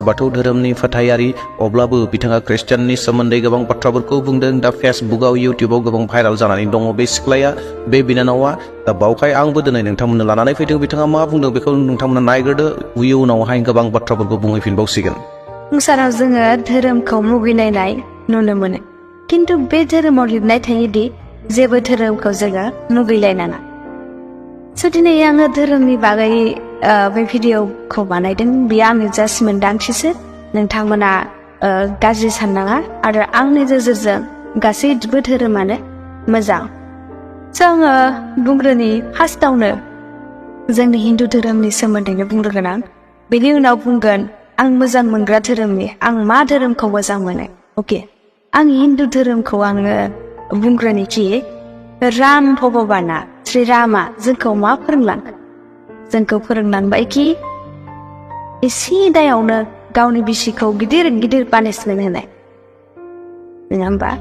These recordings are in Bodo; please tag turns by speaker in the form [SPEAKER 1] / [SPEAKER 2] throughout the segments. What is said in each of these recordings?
[SPEAKER 1] बाथौ धोरोमनि फोथायारि अब्लाबो बिथाङा ख्रिस्टियाननि सोमोन्दै गोबां बाथ्राफोरखौ बुंदों। दा फेसबुकआव इउटिउबआव गोबां भाइराल जानानै दङ बे सिख्लाया, बे बिनानावा। दा बावखाय आंबो दिनै नोंथांमोननो लानानै फैदों। बिथाङा मा बुंदों बेखौ नोंथांमोना नायग्रोदो, उनावहाय गोबां बाथ्राफोरखौ बुंहैफिनबावसिगोन।
[SPEAKER 2] संसाराव जोङो धोरोमखौ मुगैलायनाय नुनो मोनो, खिन्थु बे धोरोमाव लिरनाय थायोदि जेबो धोरोमखौ जोङो मुगैलायनाङा। दिनै आङो धोरोमनि बागै बे भिडिअखौ बानायदों। बेयो आंनि जास्ट मोनदांथिसो, नोंथांमोना गाज्रि साननाङा। आरो आंनि नोजोरजों गासैबो धोरोमानो मोजां। आङो बुंग्रोनि फार्स्टआवनो जोंनि हिन्दु धोरोमनि सोमोन्दैनो बुंग्रोगोन आं। बेनि उनाव बुंगोन आं मोजां मोनग्रा धोरोमनि, आं मा धोरोमखौ मोजां मोनो। अके, आं हिन्दु धोरोमखौ आङो बुंग्रोनिखि राम भगबाना श्री रामा जोंखौ मा फोरोंलांखो? जोंखौ फोरोंलांबायखि एसे दायावनो गावनि बिसिखौ गिदिर गिदिर पानिशमेन्ट होनाय, नङा होमबा?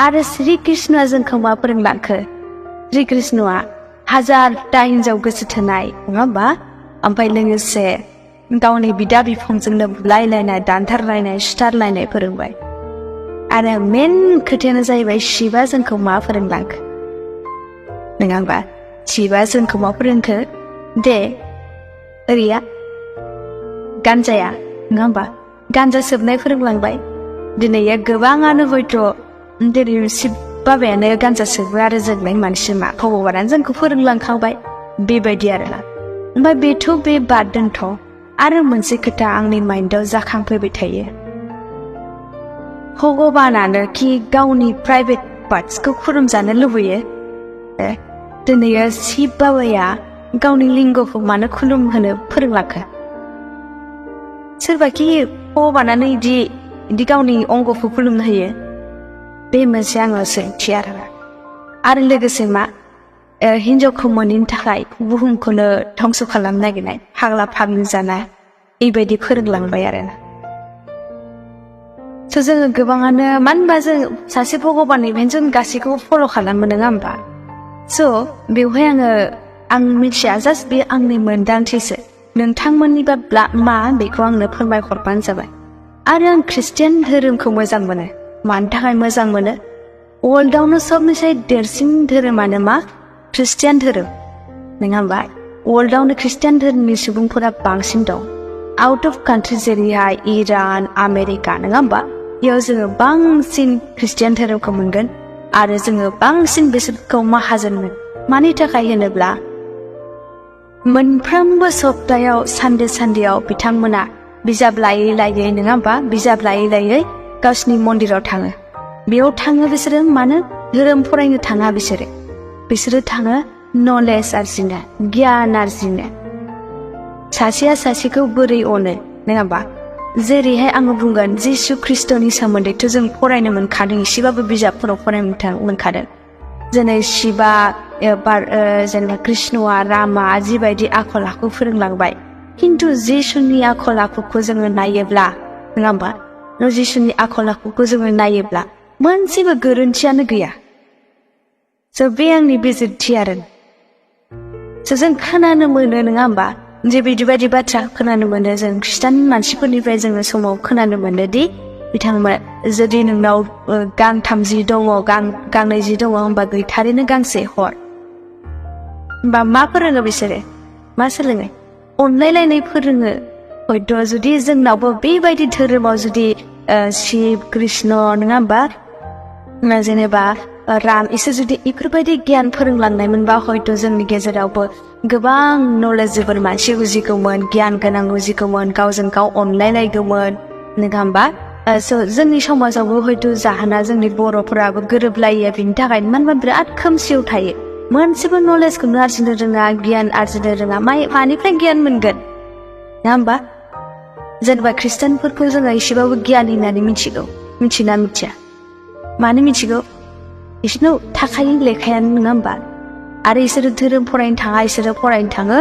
[SPEAKER 2] आरो श्री कृष्णआ जोंखौ मा फोरोंलांखो? श्री कृष्णआ हाजारथा हिनजाव गोसो थोनाय, नङा होमबा? ओमफ्राय लोगोसे गावनि बिदा बिफंजोंनो बुलायलायनाय, दानथारलायनाय, सुथारलायनाय फोरोंबाय। आरो मेन खोथायानो जाहैबाय शिबा जोंखौ मा फोरोंलांखो, नङा होमबा? शिबा जोंखौ मा फोरोंखो? दे ओरैया गान्जाया, नङा होमबा? गान्जा सोबनाय फोरोंलांबाय। दिनै गोबाङानो हयथ' दिनै शिब बाबायानो गान्जा सोबो आरो जोंलाय मानसि मा? भगबानानो जोंखौ फोरोंलांखाबाय, बेबायदि आरोना। ओमफ्राय बेथ' बे बाद दोनथ', आरो मोनसे खोथा आंनि माइन्डआव जाखांफैबाय थायो। भगबानानो कि गावनि प्राइभेट पार्टसखौ खुलुमजानो लुबैयो? दिनै शिब बाबाया गावनि लिंगखौ मानो खुलुमहोनो फोरोंलांखो? सोरबाखि भगबानानो इदि गावनि अंगखौ खुलुमनो होयो? बे मोनसे आङो सोंथि आरो लोगोसे मा हिनजावखौ मोनैनि थाखाय बुहुमखौनो धंस' खालामनो नागिरनाय, फाग्ला फाग्लि जानाय, बेबायदि फोरोंलांबाय आरोना। जोङो गोबाङानो, मानो होनबा जों सासे भगबाननिफ्रायनो जों गासैखौबो फल' खालामो, नङा होमबा? बेवहाय आं मिथिया, जास्ट बे आंनि मोनदांथिसो। नोंथांमोननिबा मा बेखौ आंनो फोरमायहरबानो जाबाय। आरो आं ख्रिस्टियान धोरोमखौ मोजां मोनो। मानि थाखाय मोजां मोनो? वर्ल्डआवनो सबनिफ्राय देरसिन धोरोमानो मा? ख्रिस्टियान धोरोम, नङा होमबा? वर्ल्डआवनो ख्रिस्टियान धोरोमनि सुबुंफोरा बांसिन दं। आउट अफ कान्ट्रि जेरैहाय इरान, आमेरिका, नङा होमबा? बेयाव जोङो बांसिन ख्रिस्टियान धोरोमखौ मोनगोन। आरो जोङो बांसिन बिसोरखौ माहाजोन मोनो। मानि थाखाय होनोब्ला मोनफ्रोमबो सप्तायाव सानदेआव बिथांमोना बिजाब लायै लायै, नङा होमबा? बिजाब लायै लायै गावसिनि मन्दिराव थाङो। बेयाव थाङो बिसोरो मानो? धोरोम फरायनो थाङा बिसोरो थाङो नलेज आरजिनो, गियान आरजिनो। सासेया सासेखौ बोरै अनो, नङा होमबा? जेरैहाय आङो बुंगोन जिसु ख्रिस्ट'नि सोमोन्दैथ' जों फरायनो मोनखादों, एसेबाबो बिजाबफोराव फरायनो मोनखादों। जेरै शिबा जेनेबा कृष्णआ, रामा जिबायदि आखल आखु फोरोंलांबाय, खिन्थु जिसुनि आखल आखुखौ जोङो नायोब्ला, नङा होमबा? जिसुनि आखल आखुखौ जोङो नायोब्ला मोनसेबो गोरोन्थियानो गैया। बे आंनि बिजिरथि आरो। जों खोनानो मोनो, नङा होमबा? जे बिदि बाथ्रा खोनानो मोनो जों ख्रिस्टान मानसिफोरनिफ्राय। जोङो समाव खोनानो मोनो दि बिथांमोन, जुदि नोंनाव गांथाम जि दङ, गांनै जि दङ, होमबा गैथारैनो गांसे हर। होमबा मा फोरोङो बिसोरो? मा सोलोङो? अनलायलायनाय फोरोङो। हयथ' जुदि जोंनावबो बेबायदि धोरोमाव जुदि शिब कृष्ण, नङा होमबा? जेनेबा राम, इसोर जुदि बेफोरबायदि गियान फोरोंलांनायमोनबा हयथ' जोंनि गेजेरावबो गोबां नलेजेबोल मानसि उजिगौमोन, गियान गोनां उजिगौमोन, गावजों गाव अनलायलायगौमोन, नङा होमबा? जोंनि समाजावबो हयथ' जाहोना जोंनि बर'फोराबो गोरोबलायो बेनि थाखाय। मानो होनबा बिराद खोमसियाव थायो, मोनसेबो नलेजखौनो आरजिनो रोङा, गियान आरजिनो रोङा। मानिफ्राय गियान मोनगोन, नङा होमबा? जेनेबा ख्रिस्टानफोरखौ जोङो एसेबाबो गियान होननानै मिथिगौ, मिथिना मिथिया? मानो मिथिगौ? बिसोरनाव थाखायो लेखायानो, नङा होमबा? आरो इसोरो धोरोम फरायनो थाङा, इसोरो फरायनो थाङो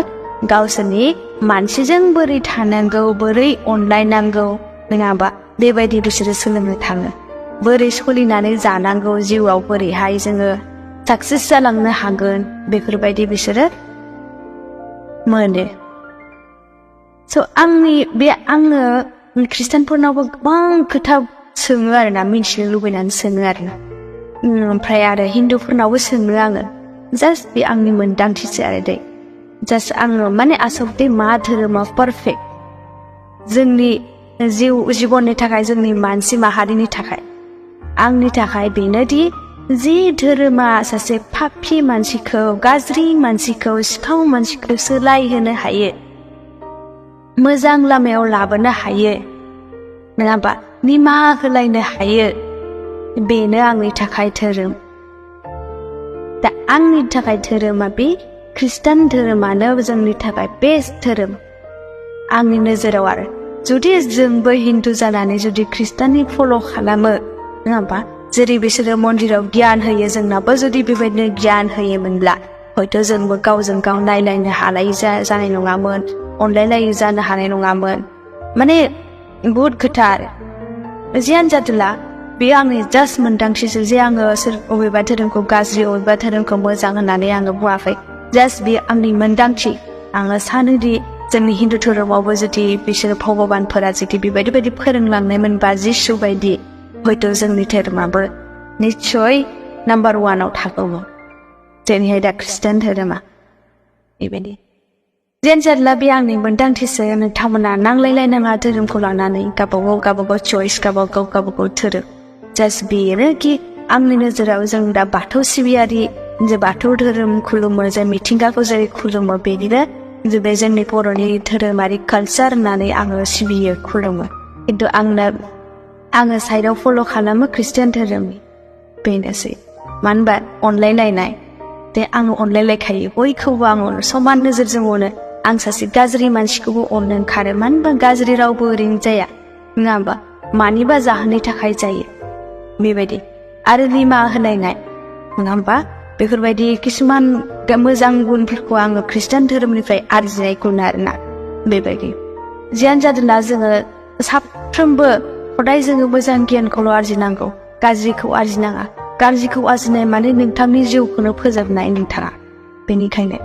[SPEAKER 2] गावसोरनि मानसिजों बोरै थानांगौ, बोरै अनलायनांगौ, नङा होमबा? बेबायदि बिसोरो सोलोंनो थाङो। बोरै सोलिनानै जानांगौ जिउआव, बोरैहाय जोङो साक्सेस जालांनो हागोन, बेफोरबायदि बिसोरो मोनो। स' आङो खृष्टानफोरनावबो गोबां खोथा सोङो आरोना मिन्थिनो लुबैनानै सोङो आरोना ओमफ्राय आरो हिन्दुफोरनावबो सोङो आङो जास्ट बे आंनि मोनदांथिसो आरो दै जास्ट आङो माने आसलथे मा धोरोमा पारफेक्ट जोंनि जिबननि थाखाय जोंनि मानसि माहारिनि थाखाय आंनि थाखाय बेनोदि जे धोरोमा सासे पापि मानसिखौ गाज्रि मानसिखौ सिखाव मानसिखौ सोलायहोनो हायो मोजां लामायाव लाबोनो हायो नङा होमबा निमाहा होलायनो हायो बेनो आंनि थाखाय धोरोम दा आंनि थाखाय धोरोमा बे खृष्टान धोरोमानो जोंनि थाखाय बेस्ट धोरोम आंनि नोजोराव आरो जुदि जोंबो हिन्दु जानानै जुदि खृष्टाननि फल' खालामो नङा होमबा जेरै बिसोरो मन्दिराव गियान होयो जोंनाबो जुदि बेबायदिनो गियान होयोमोनब्ला हयथ' जोंबो गावजों गाव नायलायनो हानाय जानाय नङामोन अनलायलायै जानो हानाय नङामोन माने बहुद खोथा आरो जियानो जादोला बे आंनि जास्ट मोनदांथिसो जे आङो अबेबा धोरोमखौ गाज्रि अबेबा धोरोमखौ मोजां होननानै आङो बुङाखै जास्ट बे आंनि मोनदांथि आङो सानोदि जोंनि हिन्दु धोरोमावबो जुदि बिसोर भगबानफोरा जुदि बेबायदि फोरोंलांनायमोनबा जिसु बायदि हयथ' जोंनि धोरोमाबो निस्सय नाम्बार 1 आव थागौमोन जेरैहाय दा खृष्टान धोरोमा बेबायदि जियानो जादोला बे आंनि मोनदांथिसो नोंथांमोना नांलायलायनाङा धोरोमखौ लानानै गावबागाव चइस गावबागाव धोरोम जास्ट बेनोखि आंनि नोजोराव जों दा बाथौ सिबियारि जे बाथौ धोरोम खुलुमो जे मिथिंगाखौ जेरै खुलुमो बेनिनो बे जोंनि बर'नि धोरोमारि कालचार होननानै आङो सिबियो खुलुमो खिन्थु आङो साइडआव फल' खालामो खृष्टान धोरोमनि बेनोसै मानो होनबा अनलायलायनाय दे आङो अनलायलायखायो बयखौबो आङो समान नोजोरजों अनो आं सासे गाज्रि मानसिखौबो अननो ओंखारो मानो होनबा गाज्रि रावबो ओरैनो जाया नङा होमबा मानिबा जाहोननि थाखाय जायो बेबायदि आरो निमाहा होलायनाय नङा होमबा बेफोरबायदि किसुमान मोजां गुनफोरखौ आङो खृष्टान धोरोमनिफ्राय आरजिनायखौ आरोना बेबायदि जियानो जादोंला जोङो साफ्रोमबो हदाय जोङो मोजां गियानखौल' आरजिनांगौ गाज्रिखौ आरजिनाङा गाज्रिखौ आरजिनाय माने नोंथांनि जिउखौनो फोजोबनाय नोंथाङा बेनिखायनो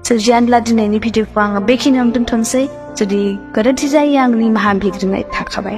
[SPEAKER 2] जियानोला दिनैनि भिडिअखौ आङो बेखिनियावनो दोनथ'नोसै जुदि गोरोन्थि जायो आं निमाहा बिग्रोनाय थाखाबाय